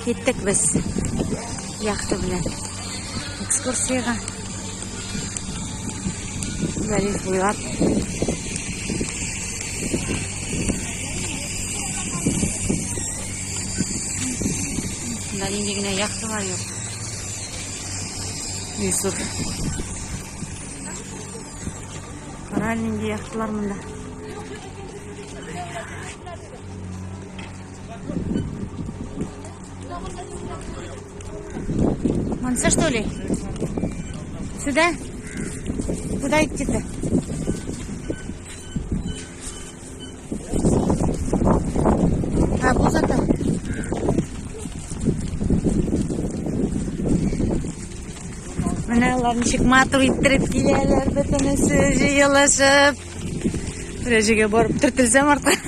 Киттек без яхта белән экскурсиягә. Залив буйлап. Монда нинди генә яхталар юк. Илсур. Кара нинди яхталар монда. Монсы что ли? Сюда? Куда идти-то? А, бузата. Менә алар ничек матур иттереп киләләр, бөтенесе җыелышып. Рәҗегә барып төртелсәм артык.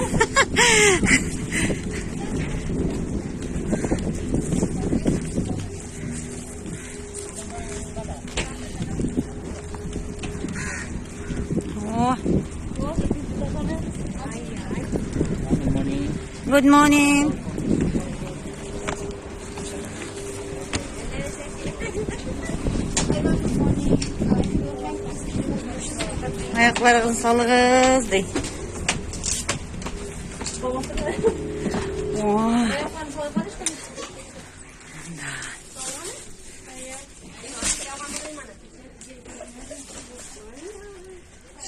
О. Good morning. Аякларыгызны салыгыз, ди. О.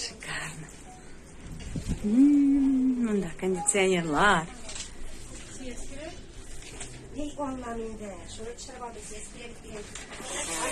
Шикарно. Монда кондиционерлар. Ник аннан инде? Шуны төшереп алды, сез кирәк дигән.